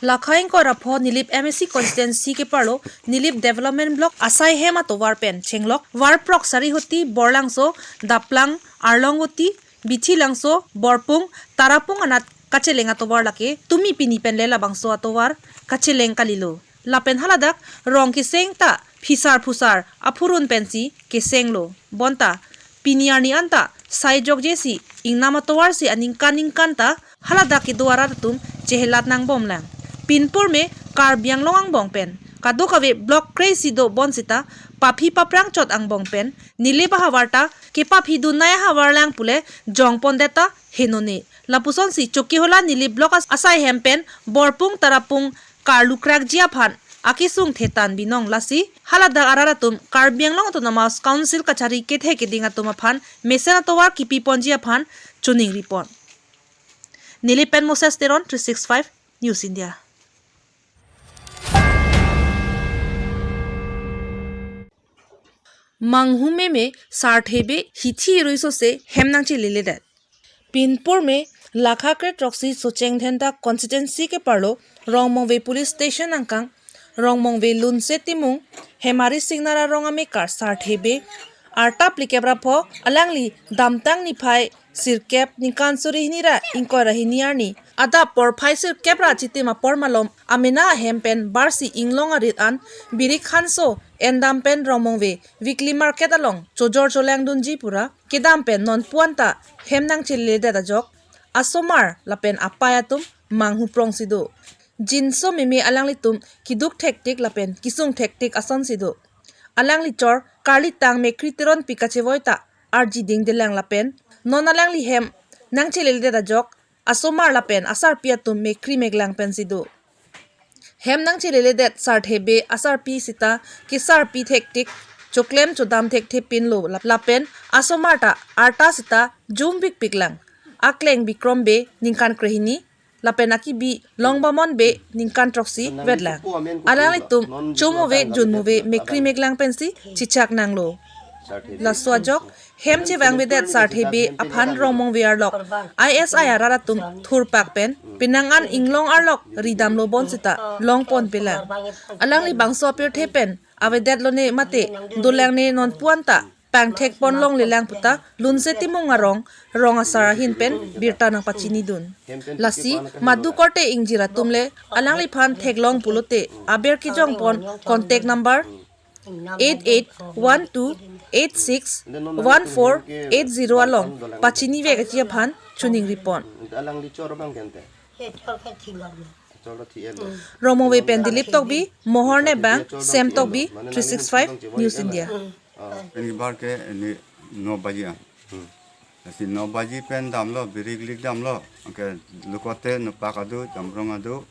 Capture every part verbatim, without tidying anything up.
Lakha ingkoi ra pho Nilip M A C constituency keparlo Nilip Development Block asai hem atovar pen chenglok Varprok Sarihoti, Borlangso, Daplang, Arlongoti, Bithilangso, Borpung, Tarapung anat kacheleng atovar lake tumi pini pen le labangso atovar kacheleng kalilo. Lapen haladak rong keseng ta phisar phusar aphurun pensi kesenglo. Bonta pini arni anta sai jokjesi ingnam atovarsi aningkan ningkan ta haladak kedo arat atum chehelat nangbomlang. Pinpur me Karbi Anglong angbong pen kadokave block kre-isi do bonsita paphi paprang chot angbong pen Nilip ahavar ta kepaphidun nai ahavar lang pule jongpondet ta henone. Lapusonsi Chokihola Nilip block as-, asai hem pen Borpung Tarapung karlu krakji aphan akesung thetan binong. Lasi haladak arat atum Karbi Anglong Autonomous Council kachari kethe keding atum aphan mesen atovar kipiponji aphan choningripon. Nilip pen Moses Teron, three six five News India. Manghu meme Sarthe Bey hithi rui sose hem nangcheleledet. Pinpur me Lakha kre throksi Socheng Dhenta constituency keparlo Rongmongve Police Station angkang Rongmongve Lunse Timung, Hemari Singnara rong amekar Sarthe Bey arta phlikep ra pho alangli damtang niphai sirkep ningkan suri hini ra ingkoi ra hini arni adap porphai sirkep ra chitim apor malom amena ahem pen barsi inglong arit an Birik Hanso endam pen Rongmongve weekly market along chojor cholangdunji pura kedam pen nonpu anta hem nangcheleledet ajok asomar lapen apei atum manghu prongsi do. Jinso meme alanglitum kiduk thektik lapen kisung thektik asonsi do. Alangli chor karlitang Mekri Teronpi kachevoi ta arji dingdelang lapen non alangli hem nangcheleledet ajok asomar lapen asarpi atum mekri meklang pensi do. Hem nangcheleledet Sarthe Bey asarpi sita kesarpi thektik, choklem chodam thekthe pinlo lap-, lapen asomar ta arta sita jum bikpiklang. Akleng Bikrom Bey ningkan krehini lapen akibi Longbamon Bey ningkan throksi vetlang. Alanglitum chomove junmove mekri meklang pensi chichak nanglo. Laso ajok hem chevangvedet Sarthe Bey aphan Rongmongve arlok I S I arat atum thurpak pen penang an inglong arlok ridamlo bonsita longponpelang. Alangli bangso apirthe pen avedetlone mate dolangne nonpu anta pangthekpon longlelang puta Lunse Timung arong rong asar ahin pen birta nangpachinidun. Lasi madu korte ingjir atum le alangliphan theklong pulote aber kejongpon contact number eight eight one two eight six one four eight zero along pachinivekji aphan choningripon. Rongmongve pen Dilip Tokbi, Mohor Nebang, Sem Tokbi, three six five News India. Pen kibar ke ni no baji an. Lasi no baji pen damlo, birik lik damlo. Anke lukote nupak adu, jamrong adu.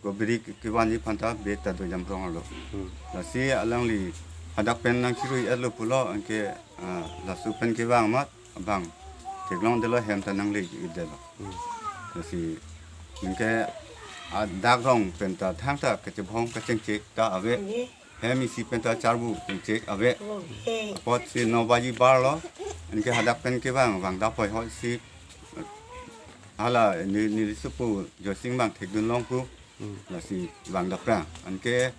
Ko birik kevanji aphanta beta do jamrong alo. Lasi alangli hadak pen nangchirui-etlo pulo, anke, ah, laso pen kevang amat abang theklongdetlo, hem ta nangledetlo. Lasi anke adak rong pen ta thangta kachebhong kachengchek ta ave. Hem isi pen ta charbu chengchek ave. Apotsi no baji barlo. Anke hadak pen kevang vangdapoi hosi hala ni, neli supu Joysing abang thekdunlong pu. Lasi vangdapra. Anke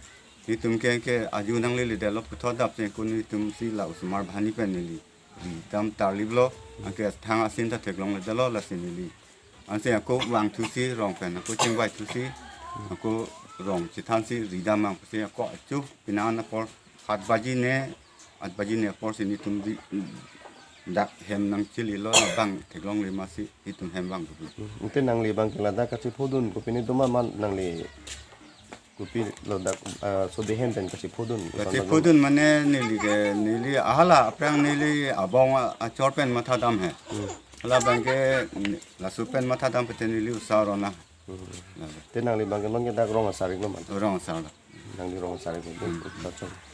netum ke, ke aju nangleledetlo puthot dapse ko netumsi la osomar banghini pen neli ridam tarliplo, anke thang asin ta theklongledetlo, lasi neli ansi ako vangthusi rong pen ako chingvaithusi ako rong chethansi ridam mang pusi ako achu penang an apor hat baji ne, at baji ne aporsi netum di dak hem nangchelilo, labang theklongle masi netum hem vangdun. Ante nangli abang ke ladak kachephodun kopine doma man nangli? Kopilo dak, ah, sode hem pen kachephodun? Kachephodun mane neli ke, neli ahala aphrang neli abong a-, achor pen mathadam he. Hala abang ke, mm, laso pen mathadam pute neli osa arona. Te nangli abang ke non ke dak rong asar-iklo man? Rong asar lo. Nangli rong asar-iklo. Bachong.